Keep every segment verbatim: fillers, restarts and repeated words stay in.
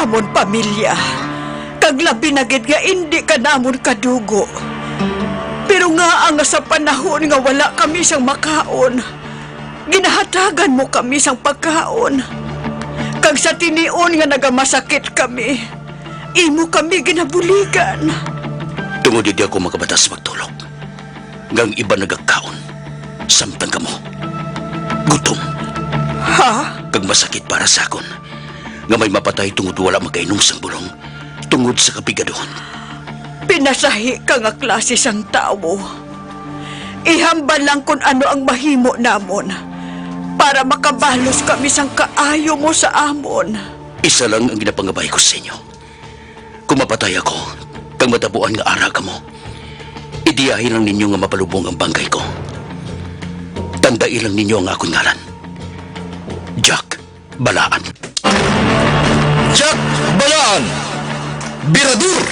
amon pamilya, kag labi na gid nga indi ka namon kadugo. Pero ngaa nga sa panahon nga wala kami sang makaon, ginahatagan mo kami sang pagkaon, kag sa tinion nga nagamasakit kami, imo kami ginabuligan. Tungod hindi ako makabatas magtulog, nga ang iban nagakaon, samtang kamo gutom. Ha? Kag masakit para sa akon nga may mapatay tungod wala makainom sang bulong tungod sa kapigaduhon. Pinasahi ka nga klase sang tawo. Ihambal lang kon ano ang mahimo namon para makabalos kami sang kaayo mo sa amon. Isa lang ang ginapangabay ko sa inyo. Kung mapatay ako, kag matabuan nga ara kamo, idiyahi lang ninyo nga mapalubong ang bangkay ko. Tandai lang ninyo ang akon ngalan, Jack Balaan. Jack Balaan, birador!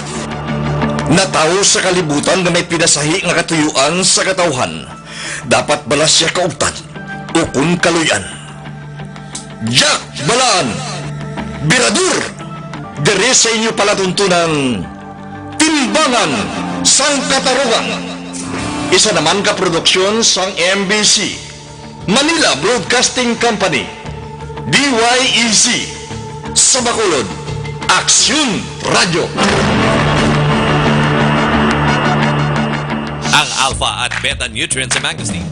Natawo sa kalibutan nga may pinasahi nga katuyuan sa katawhan. Dapat bala sia kauptan ukon kaluy-an. Jack Balaan, birador, diri sa inyo palatuntunan, Timbangan sang Katarungan. Isa naman ka produksyon sang M B C, Manila Broadcasting Company, D Y E C, sa Bacolod, Aksyon Radio. Ang Alpha at Beta Nutrients Mangosteen.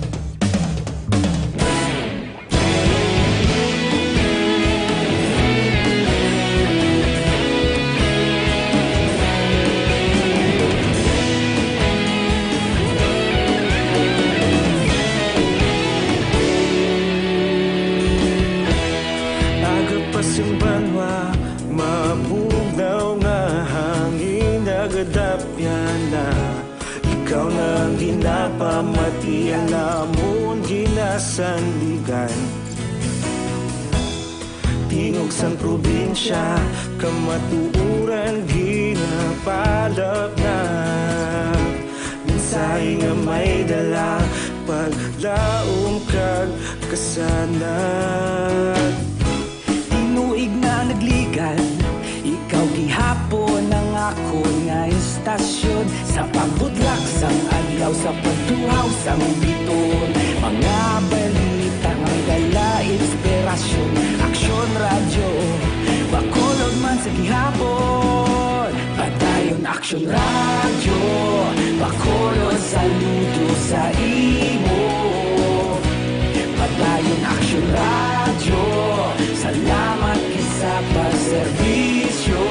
Aga pa sing banwa, mabugnaw nga hangin nagadapyan na. Ikaw na ang ginapamati, ang amon ginasandigan. Tingog sang probinsya, kamatuoran ginapalapnap. Mensahe nga may dala, paglaom kag kasanag. Tinuig na nagligan, ikaw gihapon ang akon nga istasyon. Sa pagbutlak sang adlaw, sa pagtuhaw sang biton, mga balita nga may dala inspirasyon. Aksyon Radyo, Bacolod man sa gihapon. Padayon Aksyon Radyo, Bacolod, saludo sa imo. Padayon Aksyon Radyo, salamat gid sa pagserbisyo.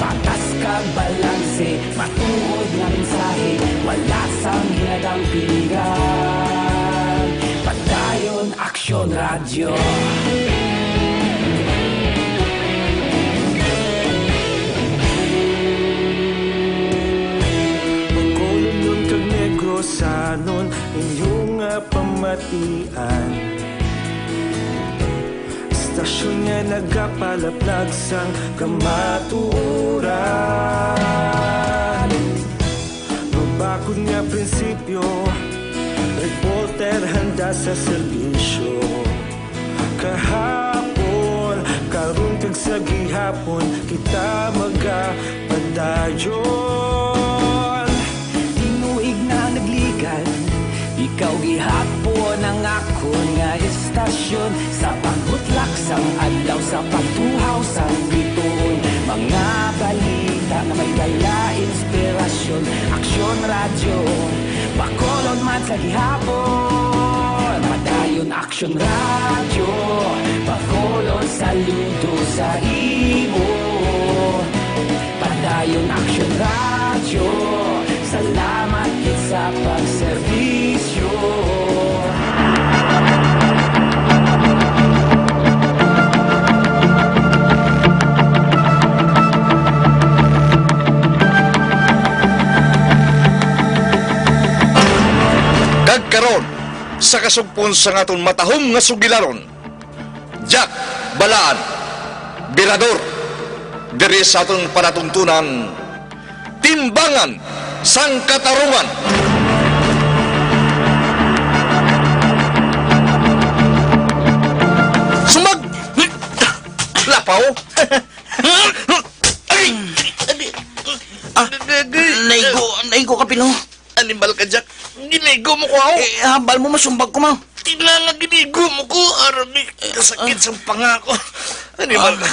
Patas kag balanse, matuod nga mensahe, wala sang ginadampingan. Padayon Aksyon Radyo. Bacolodnon kag Negrosanon, inyo nga pamatian. Istasyon nga nagapalaplag sang kamatuoran. Mabakod nga prinsipyo, reporter handa sa serbisyo. Kahapon, karon kag sa gihapon, kita magapadayon. Tinuig na nagligan, ikaw gihapon ang akon nga istasyon. Sa pagbutlak sang adlaw, sa pagtuhaw sang bituon, mga balita nga may dala inspirasyon. Aksyon Radyo, Bacolod man sa gihapon. Padayon Aksyon Radyo, Bacolod, saludo sa imo. Padayon Aksyon Radyo, salamat gid sa pagserbisyo. Kag karon, sa kasugpon sang aton matahom nga sugilanon, Jack Balaan, birador, diri sa aton palatuntunan, Timbangan sang Katarungan. Sumag-, Pao? Ay! Ah, naigo, naigo ka, Pilo. Animal ka, Jack. Ginigo mo ko, aw. Eh, hambal mo, masumbag ko, ma. Tinanga, ginigo mo ko. Arami, kasakit sa panga ko. Animal ka.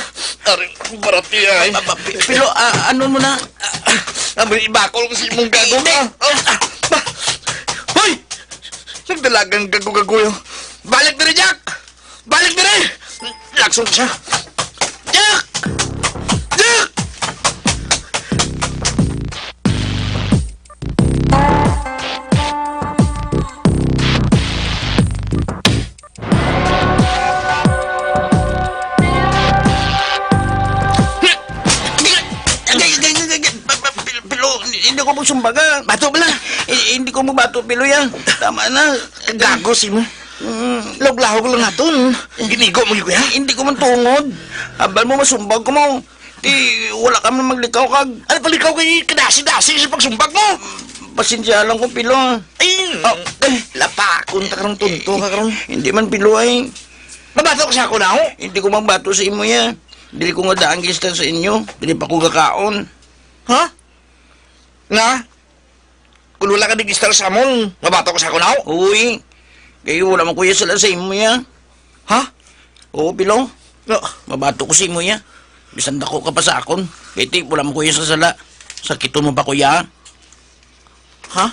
Ari, barati, ay. Ba, ba, Pi-, Pilo, ah, ano mo na? Amo, ibakol ko sa imong gago ka. Hindi. Ah, ah, ba. Hoy! Nagdalagang gago-gago yun. Balik diri, Jack! Balik diri! Lakson siya! Jack! Jack! Agay, agay, agay, agay. Pa-, pa-, pil-, Pilo, hindi ko mo sumbaga. Bato bala. Eh, hindi ko mo bato, Pilo, yan. Tama na. Gago si mo. Mm, laog-laog lang naton. Ginigo mo, kuya? Hindi ko man tungod. Abal mo, masumbag ko mo. Ti, wala ka man maglikaw kag Ano palikaw kay kadasi-dasi sa pagsumbag mo? Pasensya lang ko, Pilo, ah. Ay, Oh, eh. Lapakon ta karon, tonto ka karon. Hindi man, Pilo, ay. Mabato ka sa ako na, oh? Hindi ko magbato sa imo, ya. Dili ko nga daan gista sa inyo. Dili pa ko gakaon. Ha? Nga? Kung wala ka di gista sa amon, mabato ka sa ako na, oh? Uy, kayo wala man kuya sila sa imo, ya. Ha? Oo, Pilo. No. Mabato ko sa imo, ya. Bisan dako ka pa sa akon. Kay ti, wala man kuya sa sala. Sakiton mo pa, kuya. Ha?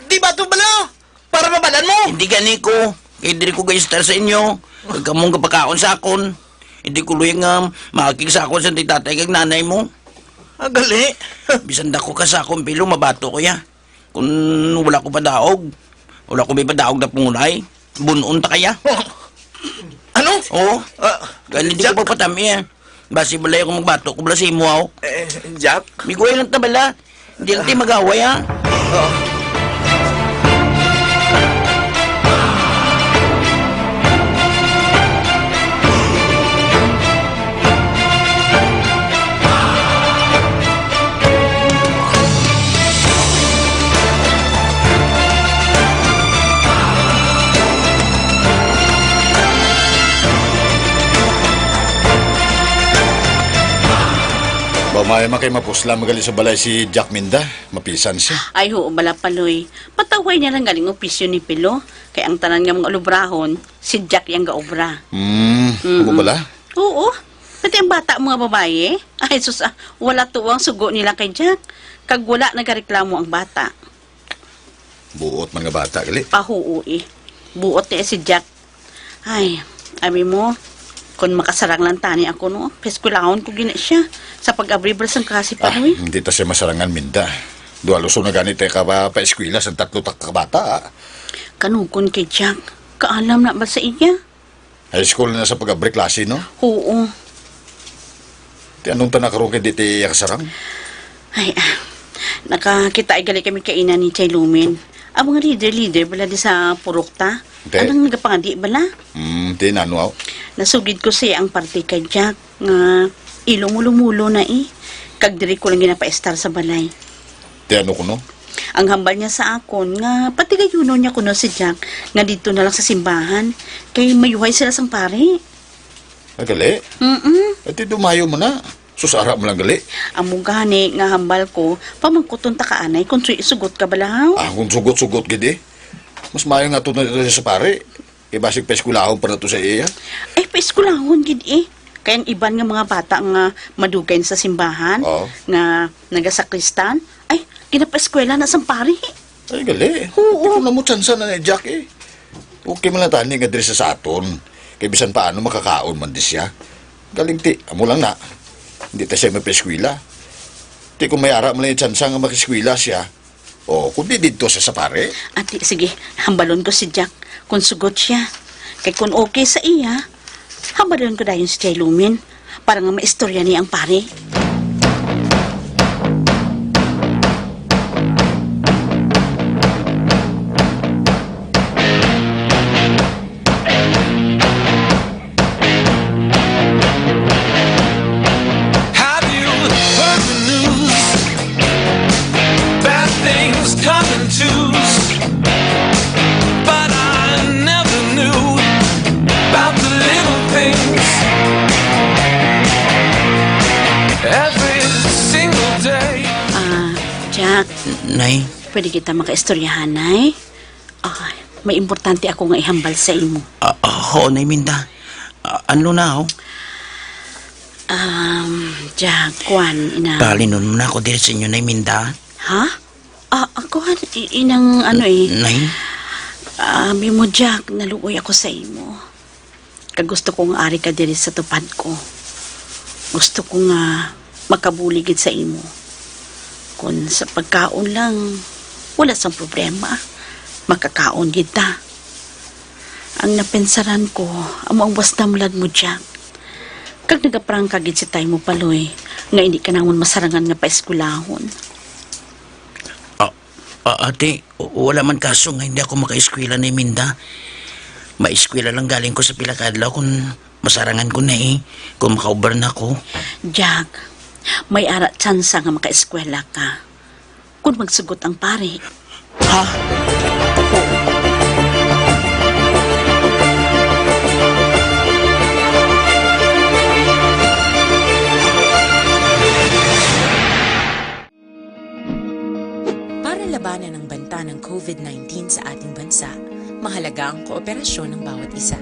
Di ba to bala? Para mabalan mo? Hindi gani ko. Kay diri ko gaistar sa inyo. Kag kamong gapakaon sa akon. Hindi ko luyag nga makig sa akon sa ti tatay kag nanay mo. Ah, gali. Bisan dako ka sa akon, Pilo, mabato ko ya. Kung wala ko padaog, wala ko may padaog na pangulay, bunon ta kaya. Ano? Oo. Ah, Gani di ko Jack? Pagpatami, eh. Basi balay ako magbato ko bala sa imo, aw. Eh, Jack? Miguel lang ta bala. Di lang tayo mag-away, ha? Oo. Ba, may makay mapusla magali sa balay si Jack Minda. Mapisan siya. Ay, oo, bala, Paloy. Patawhay niya lang galing opisyo ni Pilo. Kay ang tanan nga mga ulubrahon, si Jack yang gaobra. Hmm, Mm-mm. Ako bala? Oo. Pati ang bata, mga babayi. Ay, sus, ah, wala tuwang sugo nila kay Jack. Kag wala nagareklamo ang bata. Buot man nga bata, gali. Pahuo, eh. Buot niya si Jack. Ay, abi mo, kung makasarang lang tani ako, no? Paeskwelahon ko gina siya sa pag-abri bala sang klase pa, Ah, no, eh. Hindi ta siya masarangan, Minda. Duha luso na gani tayo ka ba, paeskwela sa tatlo ta ka bata, ah. Kanukon kay Jack, kaalam na ba sa iya? High school na sa pag-abri klase, no? Oo. Ti anong tana karon kay di ti iya kasarang? Ay, ah, nakakita ay gali kami kaina ni Chay Lumin. Ang mga leader-leader bala di sa purok ta. Te? Anang nagapangadi bala? Hmm, ti nano, aw? Nasugid ko siya ang parte kay Jack nga ilo mulo-mulo na, eh. Kag diri ko lang ginapaestar sa balay. Ti ano kuno? Ang hambal niya sa akon nga patigayunon niya kuno si Jack nga didto na lang sa simbahan kay mayuhay sila sang pari. Ay, gali? Mm-mm. Ay, ti dumayo mo na. Sus, ara mo lang gali. Amo gani nga hambal ko, pamangkuton ta ka anay kung suy-, sugot ka bala, haw? Ah, kung sugot-sugot gid, eh. Mas maayo nga to na dito sa pari. Kay basig paeskwelahon pa na to sa iya. Ay, paeskwelahon gid, eh. Kay ang iban nga mga bata nga madugay na sa simbahan, Oo. nga nagasakristan, ay, ginapaeskwela na sang pari. Ay, gali. Oo. Ito na mo tsansa na ni Jack, eh. Okay man lang tani nga diri sa, sa aton. Kay bisan paano makakaon man di siya. Galing ti, amo lang na. Hindi ta siya mapaeskwela. Ti kung may ara man lang yung tsansa nga makiskwela siya, o kung di dito sa sapare. Ati, sige, hambalon ko si Jack kung sugot siya. Kay kung okay sa iya, hambalon ko dayon si Jay Lumin para nga maistorya niya ang pare. Have you heard the news? Bad things come in twos. But I never knew about the little things. Nay? Pwede kita makaistoryahan, Nay? Ah, may importante ako nga ihambal sa imo. Ah, ah, oo, Nay Minda. Ah, ano na, oh? Um, Jack, kwan, ina. Talinon mo na ako diri sa inyo, Nay Minda. Ha? Ah, ako, han, i-, inang ano eh. Nay? Ah, abi mo, Jack, naluoy ako sa imo. Kag gusto ko nga ari ka diri sa tupad ko. Gusto ko nga makabulig gid sa imo. Kun sa pagkaon lang, wala sang problema. Makakaon gid ta. Ang napensaran ko, amo ang wastamlag mo, Jack. Kag nagaprangka gid si Tay mo, Paloy, nga indi ka namon masarangan nga paeskwelahon. Ah, ah, ate, wala man kaso nga hindi ako makaeskwela ni Minda. Maeskwela lang galing ko sa pila ka adlaw kung masarangan ko na eh, kung makaubra na ko. Jack, may ara tsansa nga makaeskwela ka. Kung magsugot ang pare. Ha? Para labanan ang banta ng covid nineteen sa ating bansa, mahalaga ang kooperasyon ng bawat isa.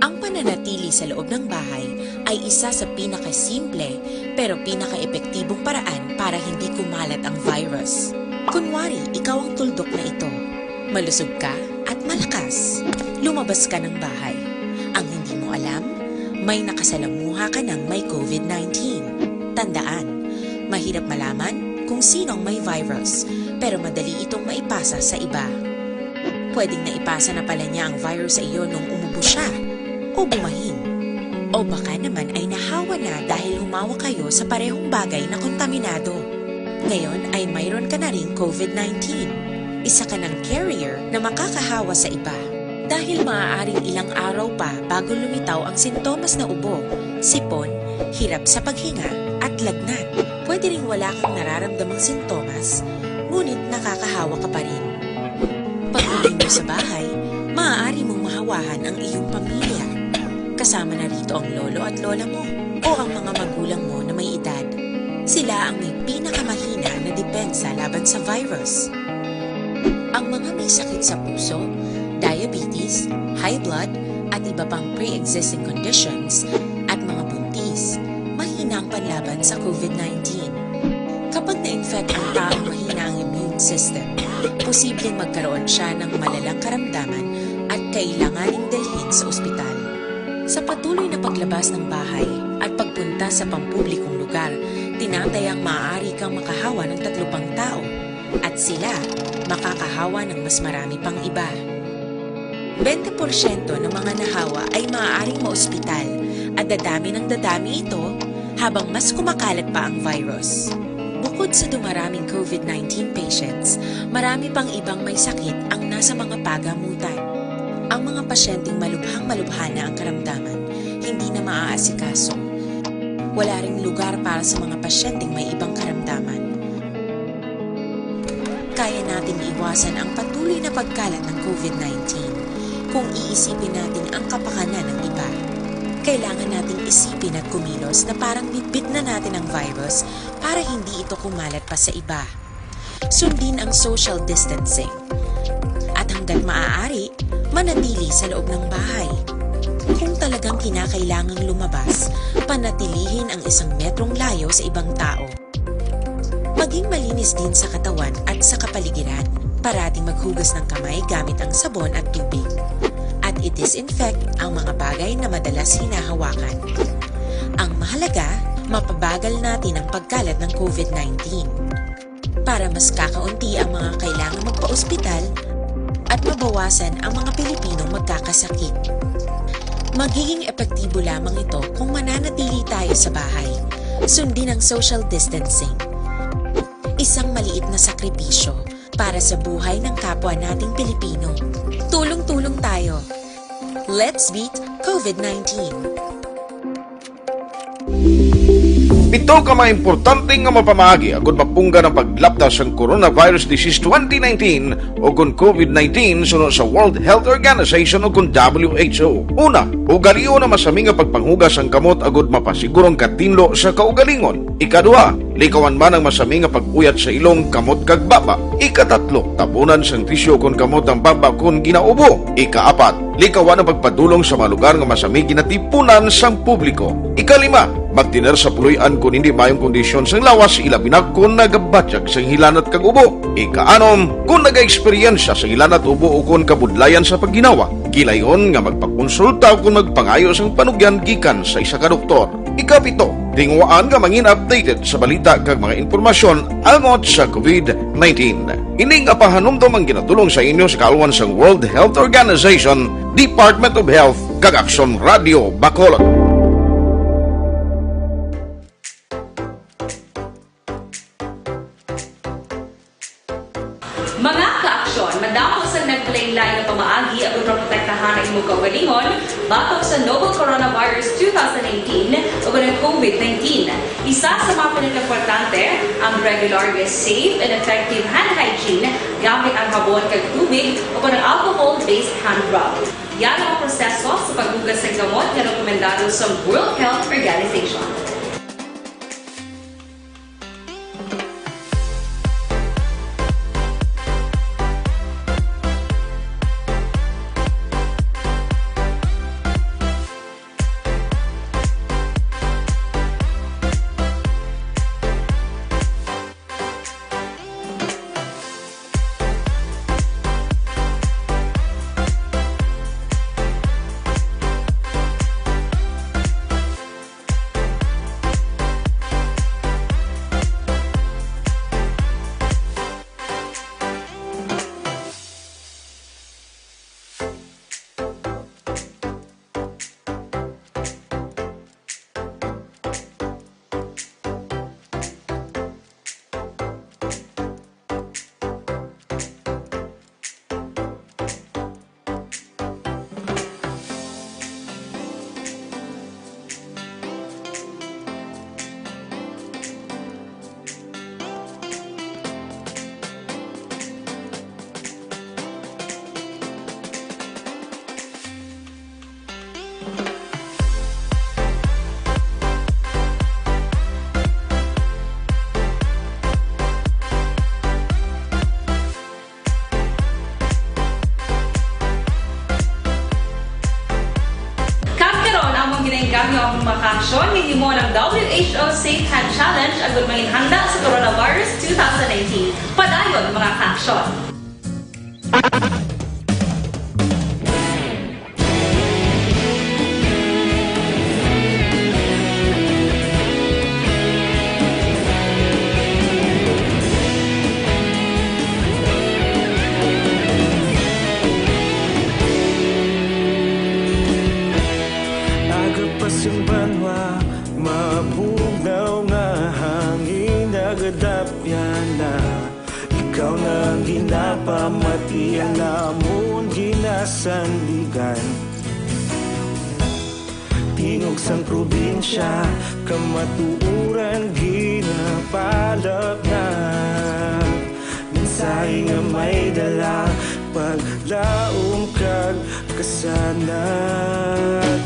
Ang pananatili sa loob ng bahay ay isa sa pinakasimple pero pinakaepektibong paraan para hindi kumalat ang virus. Kunwari, ikaw ang tuldok na ito. Malusog ka at malakas. Lumabas ka ng bahay. Ang hindi mo alam, may nakasalamuha ka ng may covid nineteen. Tandaan, mahirap malaman kung sino ang may virus, pero madali itong maipasa sa iba. Pwedeng naipasa na pala niya ang virus sa iyo nung umubo siya o bumahin. O baka naman ay nahawa na dahil humawa kayo sa parehong bagay na kontaminado. Ngayon ay mayroon ka na ring covid nineteen. Isa ka ng carrier na makakahawa sa iba. Dahil maaaring ilang araw pa bago lumitaw ang sintomas na ubo, sipon, hirap sa paghinga, at lagnat. Pwede ring wala kang nararamdamang sintomas, ngunit nakakahawa ka pa rin. Pag-uwi mo sa bahay, maaari mong mahawahan ang iyong pamilya. Kasama na rito ang lolo at lola mo o ang mga magulang mo na may edad. Sila ang may pinakamahina na depensa laban sa virus. Ang mga may sakit sa puso, diabetes, high blood, at iba pang pre-existing conditions, at mga buntis, mahina ang panlaban sa covid nineteen. Kapag na-infect ang taong mahina ang immune system, posibleng magkaroon siya ng malalang karamdaman at kailanganing dalhin sa ospital. Sa patuloy na paglabas ng bahay at pagpunta sa pampublikong lugar, tinatayang maaari kang makahawa ng tatlo pang tao, at sila makakahawa ng mas marami pang iba. Bente porsyento ng mga nahawa ay maaaring maospital at dadami ng dadami ito habang mas kumakalat pa ang virus. Bukod sa dumaraming covid nineteen patients, marami pang ibang may sakit ang nasa mga pagamutan. Ang mga pasyenteng malubhang-malubha na ang karamdaman, hindi na maaasikaso. Wala ring lugar para sa mga pasyenteng may ibang karamdaman. Kaya nating iwasan ang patuloy na pagkalat ng covid nineteen kung iisipin natin ang kapakanan ng iba. Kailangan nating isipin at kumilos na parang bitbit na natin ang virus para hindi ito kumalat pa sa iba. Sundin ang social distancing. At hanggat maaari, manatili sa loob ng bahay. Kung talagang kinakailangang lumabas, panatilihin ang isang metrong layo sa ibang tao. Maging malinis din sa katawan at sa kapaligiran. Parating maghugas ng kamay gamit ang sabon at tubig. At i-disinfect ang mga bagay na madalas hinahawakan. Ang mahalaga, mapabagal natin ang pagkalat ng covid nineteen. Para mas kakaunti ang mga kailangang magpa-ospital at mabawasan ang mga Pilipinong magkakasakit. Magiging epektibo lamang ito kung mananatili tayo sa bahay. Sundin ang social distancing. Isang maliit na sakripisyo para sa buhay ng kapwa nating Pilipino. Tulong-tulong tayo. Let's beat covid nineteen. Ito ka mga importante nga mapamaagi agud mapunggan ang paglapta sang coronavirus disease twenty nineteen o kon COVID nineteen suno sa World Health Organization o kon W H O. Una, ugalion ang masami nga pagpanghugas sang kamot agud mapasiguro ang katinlo sa kaugalingon. Ikaduha, likawan man ang masami nga pag-uyat sa ilong, kamot kag baba. Ikatatlo, tabunan sang tisyu kon kamot ang baba kon ginaubo. Ikaapat, likawan ang pagpadulong sa mga lugar nga masami ginatipunan sang publiko. Ikalima, magtener sa puloy-an kon hindi maayong kondisyon sang lawas, ilabi na kon nagabatyag sang hilanat kag ubo. Ikaanom, kon nagaeksperyensya sang hilanat, ubo o kon kabudlayan sa pagginawa, gilayon nga magpakonsulta o kon magpangayo sang panugyan gikan sa isa ka doktor. Ikapito, tinguhaan nga mangin updated sa balita kag mga impormasyon angot sa COVID nineteen. Ini nga pahanumdom ang ginatulong sa inyo sa kaalwan sang World Health Organization, Department of Health, kag Aksyon Radio Bacolod. Mga ka-aksyon, madamo sang naglain-lain nga pamaagi aron maprotektahan ang imo kaugalingon batok sa novel coronavirus two thousand nineteen o kon ang COVID nineteen. Isa sa mga pinakaimportante ang regular nga safe and effective hand hygiene gamit ang habon kag tubig o kon ang alcohol-based hand rub. Yan ang proseso sa paghugas sa kamot nga rekomendado sa World Health Organization. Kag karon, among ginaengganyo ang mga kaaksyon nga hinimo ng W H O Safe Hand Challenge agud manginhanda sa coronavirus two thousand nineteen. Padayon, mga kaaksyon. Aga pa sing banwa, mabugnaw nga hangin, nagadapyan na. Ikaw na ang ginapamati, ang amon ginasandigan. Tingog sang probinsya, kamatuoran ginapalapnag. Mensahe nga may dala, paglaom kag kasanag.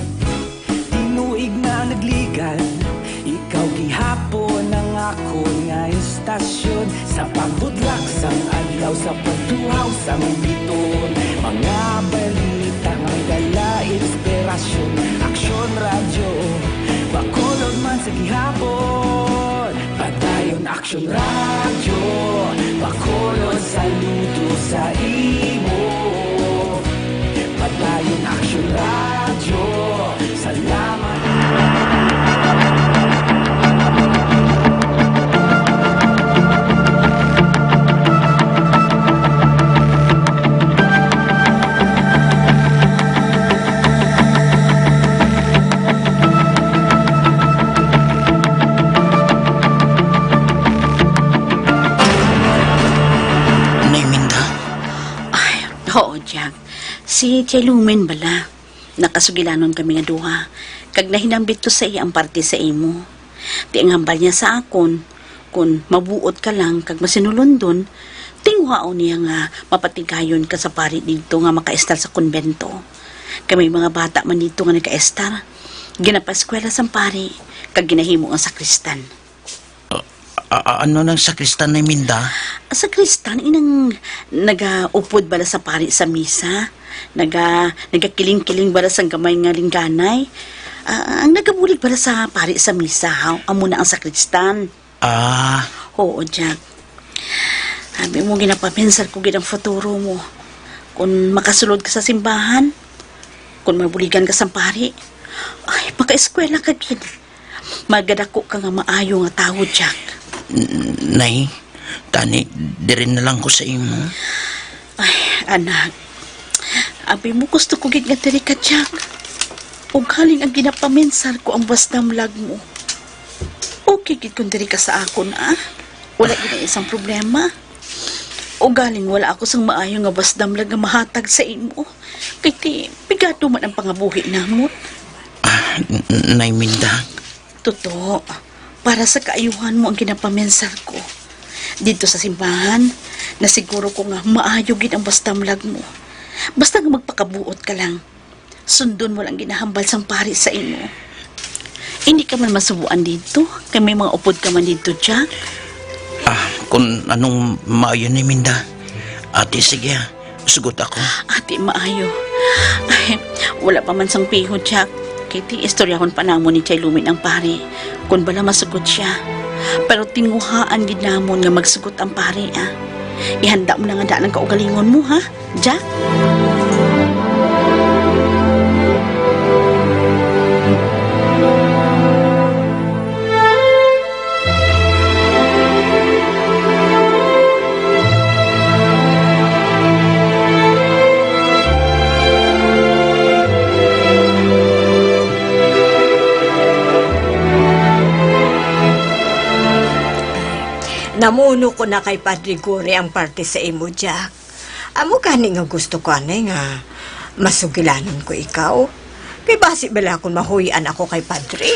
Tinuig na nagligal, ikaw gihapon ang akon nga istasyon. Sa pagbudlak sang adlaw, sa pagtuhaw sang biton, mga balita may dala inspirasyon. Aksyon Radyo Bacolod man sa gihapon. Padayon Aksyon Radyo Bacolod, saludo sa imo. Padayon Aksyon Radyo, salamat. Nay Minda? Ay, oo, Jack. Si Chay Lumen bala. Nakasugilanon kami nga duha, kag nahinambit ko sa iya ang parte sa imo. Ti ang hambal niya sa akon, kon mabuot ka lang kag masinulundon, tinguhaon niya nga mapatigayon ka sa pari didto nga makaestar sa kumbento. Kay may mga bata man didto nga nagaestar, ginapaeskwela sang pari, kag ginahimo nga sakristan. A-, a-, ano nang sakristan, Nay Minda? Ang sakristan, inang nagaupod bala sa pari sa misa. Naga-, nagakiling-kiling bala sang gamay nga lingganay. Ah, ang nagabulig bala sa pari sa misa, ha? Amo na ang sakristan. Ah. Oo, Jack. Abi mo, ginapaminsar ko gid ang futuro mo. Kung makasulod ka sa simbahan, kung mabuligan ka sang pari, ay, makaeskwela ka gid. Magadako ka nga maayo nga tawo, Jack. N-, Nay, tani, diri na lang ko sa imo. Ay, anak. Abi mo, gusto ko gid nga diri ka, Jack. Ugaling ang ginapaminsar ko ang buwas damlag mo. Okay gid kung diri ka sa akon, ah. Wala gid ang isang problema. Ugaling wala ako sang maayo nga buwas damlag nga mahatag sa imo. Kay ti, pigado man ang pangabuhi namon. Ah, n-, n-, Nay Minda. Tuto, para sa kaayuhan mo ang ginapaminsar ko. Didto sa simbahan, nasiguro ko nga maayo gid ang buwas damlag mo. Basta nga magpakabuot ka lang. Sundon mo lang ginahambal sang pari sa imo. Hindi ka man masubuan didto, kay may mga upod ka man didto, Jack. Ah, kung anong maayo ni Minda. Ate, sige, ah. Sugot ako. Ate, maayo. Ay, wala pa man sang pihon, Jack. Kay ti, istoryahon pa namon ni Chay Lumin ang pari, kung bala masugot siya. Pero tinguhaan gid namon nga magsugot ang pari, ah. Ihanda mo na nga daan ang kaugalingon mo, ha? Jack? Namuno ko na kay Padre Gore ang parte sa imo, Jack. Amo gani nga gusto ko anay nga masugilanon ko ikaw. Kay basi bala kon mahuy-an ako kay Padre.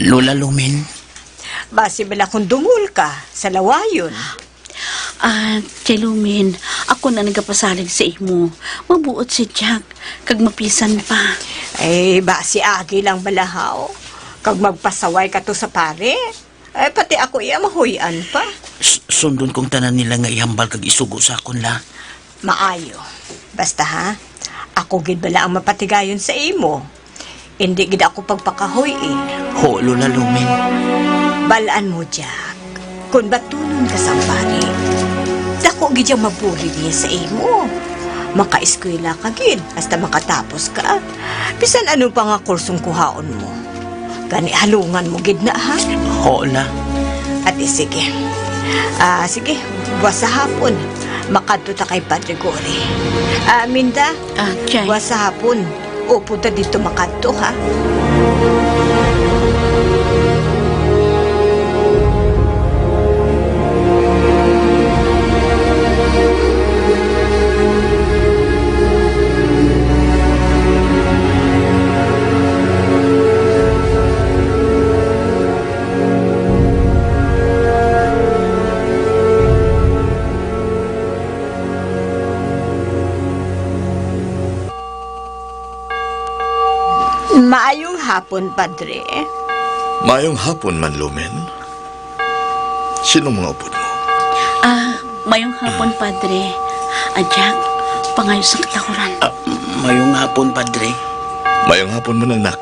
Lola Lumen. Basi bala kon dumol ka sa lawayon. Ah, Chay Lumen, ako na nagapasalig sa imo. Mabuot si Jack, kag mapisan pa. Ay, basi agi lang bala haw. Kag magpasaway ka to sa pare. Ay, pati ako iya mahuy-an pa. S-, sundon kong tanan nila nga ihambal kag isugo sa akon, la. Maayo. Basta, ha, ako gid bala ang mapatigayon sa imo. Indi gid ako pagpakahuy-i. Ho, Lola Lumen. Balaan mo, Jack. Kon batunon ka sang pari, dako gid ang mabulig niya sa imo. Makaeskwela ka gid hasta makatapos ka. Bisan ano pa nga kursong kuhaon mo. Gani halungan mo gid na, ha? Ho, la. Ati, sige. Ah, sige, buwas sa hapon, makadto ta kay Padre Gore. Ah, Minda, ah, Chay. Buwas sa hapon, upod ta didto makadto, ha? Maayong hapon, Padre. Maayong hapon, Manlumen. Sinong mga upod mo? Ah, mayong hapon, Padre. Ah, Jack, pangayo sa katawran. Ah, mayong hapon, Padre. Mayong hapon man, anak.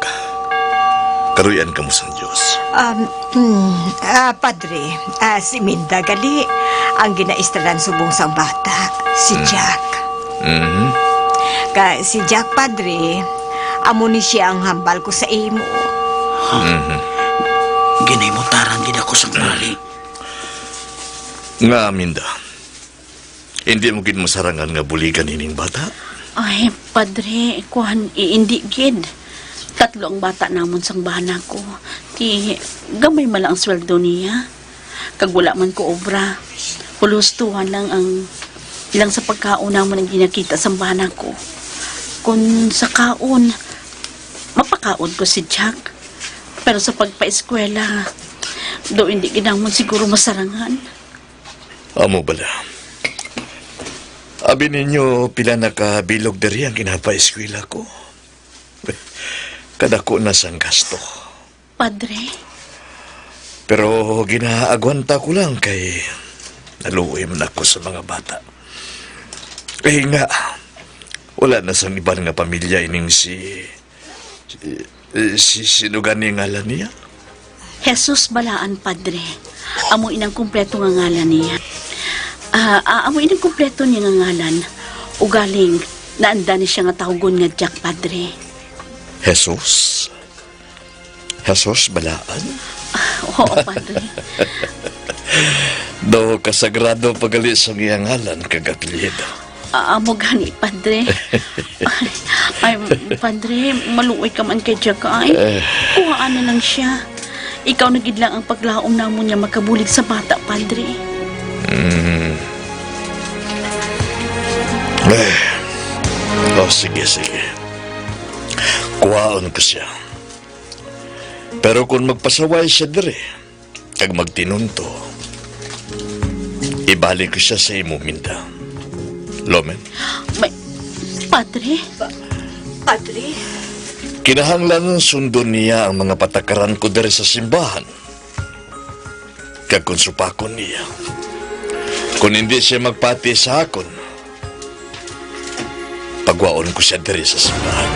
Kaluy-an kamo sang Dios. Um, hmm, ah, Padre, ah, si Minda gali ang ginaistaran subong sang bata, si Hmm. Jack. Mhm. Ka si Jack, Padre, amo ni sia ang hambal ko sa imo. Mhm. Ginahimutaran gid ako sang pari. Nga, Minda, hindi mo gid masarangan nga buligan ining bata? Ay, Padre, kuwan, i-, hindi gid. Tatlo ang bata namon sang bana ko. Ti, gamay man lang ang sweldo niya. Kag wala man ko obra. Hulustuhan lang ang ilang sa pagkaon namon ang ginakita sang bana ko. Kun sa kaon, mapakaon ko si Jack. Pero sa pagpaeskwela, do hindi gid namon siguro masarangan. Amo bala. Abi ninyo, pila na ka bilog diri ang ginapaeskwela ko. Kadako na sang gasto. Padre? Pero ginaagwanta ko lang kay naluoy man ako sa mga bata. Kay nga, wala na sang iban nga pamilya ining si, si, si, sino gani ngalan niya? Jesus Balaan, Padre. Amo inang kumpleto nga ngalan niya. Ah, ah, amo inang kumpleto niya nga ngalan. Ugaling, naanda ni siya nga tawgon nga Jack, Padre. Jesus? Jesus Balaan? Ah, oo, Padre. Do kasagrado pa gali sang iyang ngalan kag apelyido. Ah, amo gani, Padre. Ay, ay, Padre, maluoy ka man kay Jack, ay. Eh. Kuhaan na lang siya. Ikaw na gid lang ang paglaom namon nga makabulig sa bata, Padre. Mm. Eh. Oh, sige, sige. Kuhaon ko siya. Pero kung magpasaway siya diri, kag magtinunto, ibalik ko siya sa imo, Minda. Lomen? May, Padre? Pa-, Padre? Kinahanglan sundon niya ang mga patakaran ko diri sa simbahan. Kag kung supakon niya, kung hindi siya magpati sa akon, pagwaon ko siya diri sa simbahan.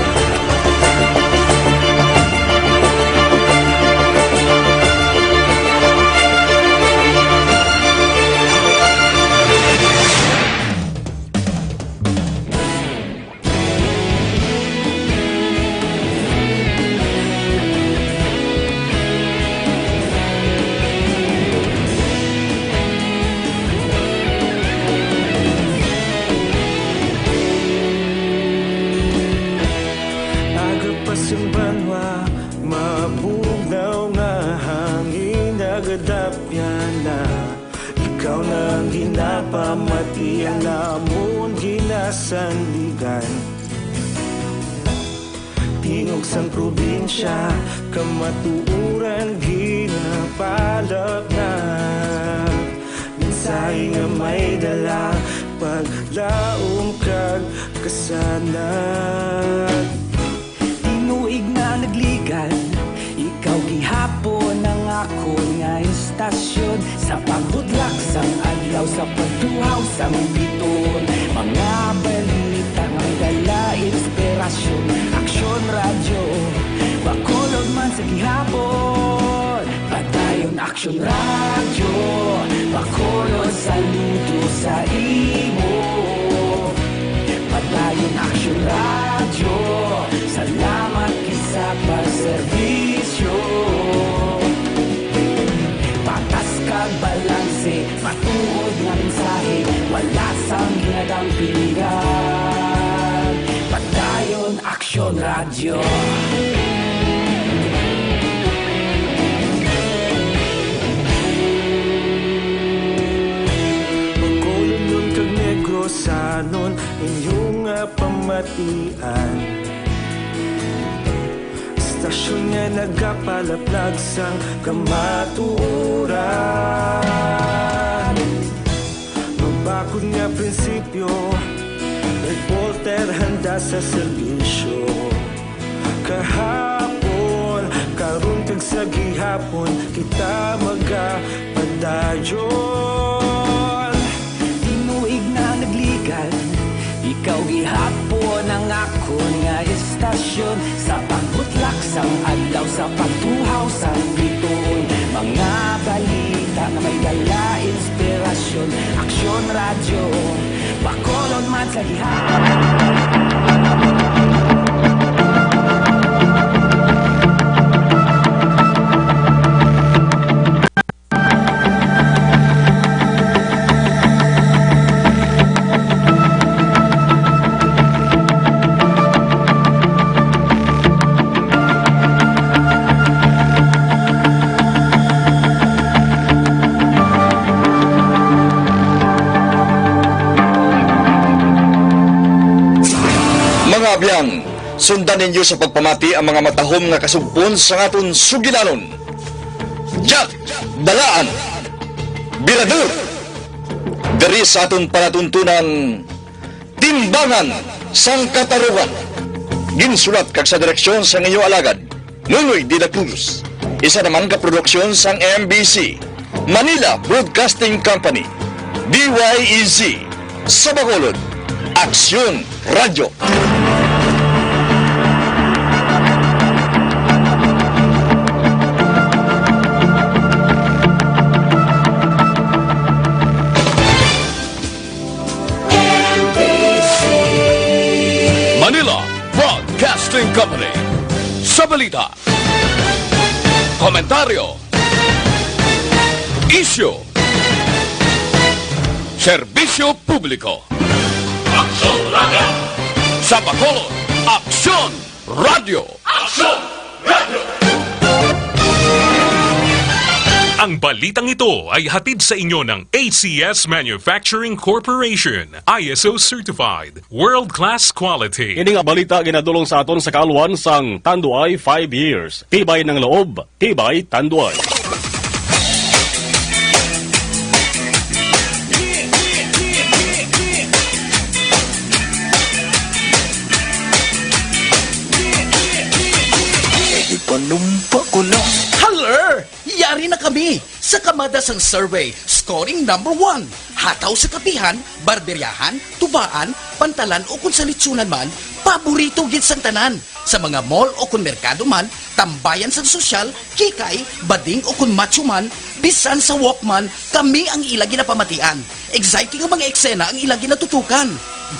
Aga pa sing banwa, mabugnaw nga hangin, nagadapyan na. Ikaw na ang ginapamati, ang amon ginasandigan. Tingog sang probinsya, kamatuoran ginapalapnag. Mensahe nga may dala, paglaom kag kasanag. Tinuig na nagligad, ikaw gihapon ang akon nga istasyon. Sa pagbutlak sang adlaw, sa pagtuhaw sang bituon, mga balita nga may dala inspirasyon. Aksyon Radyo, Bacolod man sa gihapon. Padayon Aksyon Radyo, Bacolod, saludo sa imo. Padayon Aksyon Radyo, salamat gid sa pagserbisyo. Patas kag balanse, matuod nga mensahe, wala sang ginadampingan. Padayon Aksyon Radyo. Bacolodnon kag Negrosanon, inyo nga pamatian. Istasyon nga nagapalaplag sang kamatuoran. Mabakod nga prinsipyo, reporter handa sa serbisyo. Kahapon, karon, kag sa gihapon, kita magapadayon. Tinuig na nagligad, ikaw gihapon ang akon nga istasyon. Sa pagbutlak sang adlaw, sa pagtuhaw sang bituon, mga balita nga may dala inspirasyon. Aksyon Radyo, Bacolod man sa gihapon. Mga abyan, Sundan ninyo sa pagpamati ang mga matahom nga kasugpon sang aton sugilanon. Jack Dalaan, Birador, diri sa aton palatuntunan, Timbangan sang Katarungan. Ginsulat kag sa direksyon sang inyo alagad, Nonoy de la Cruz. Isa naman ka produksyon sang M B C, Manila Broadcasting Company, D Y E Z, sa Bacolod, Aksyon Radyo. Manila Broadcasting Company. Sa balita, komentaryo, isyu, serbisyo publiko. Aksyon Radio. Sa Bacolod, Aksyon Radio. Aksyon Radio. Ang balitang ito ay hatid sa inyo ng A C S Manufacturing Corporation, I S O certified, world-class quality. Ini nga balita ginadulong sa aton sa kaalwan sang Tanduay five years. Tibay ng loob, tibay Tanduay. Ipanumpa ko na. Haler! Yari na kami! Sa kamada sang survey, scoring number one. Hataw sa kapihan, barberyahan, tubaan, pantalan o kon sa litsunan man, paborito gid sang tanan. Sa mga mall o kon merkado man, tambayan sang sosyal, kikay, bading o kon macho man, bisan sa walk man, kami ang ila ginapamatian. Exciting nga mga eksena ang ila ginatutukan.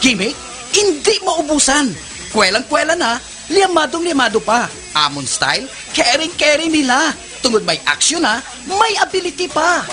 Gimmick, indi maubusan. Kwelang-kwela na, liamadong-liamado pa. Amon style, caring-caring nila. Tungod may aksyon na, may ability pa.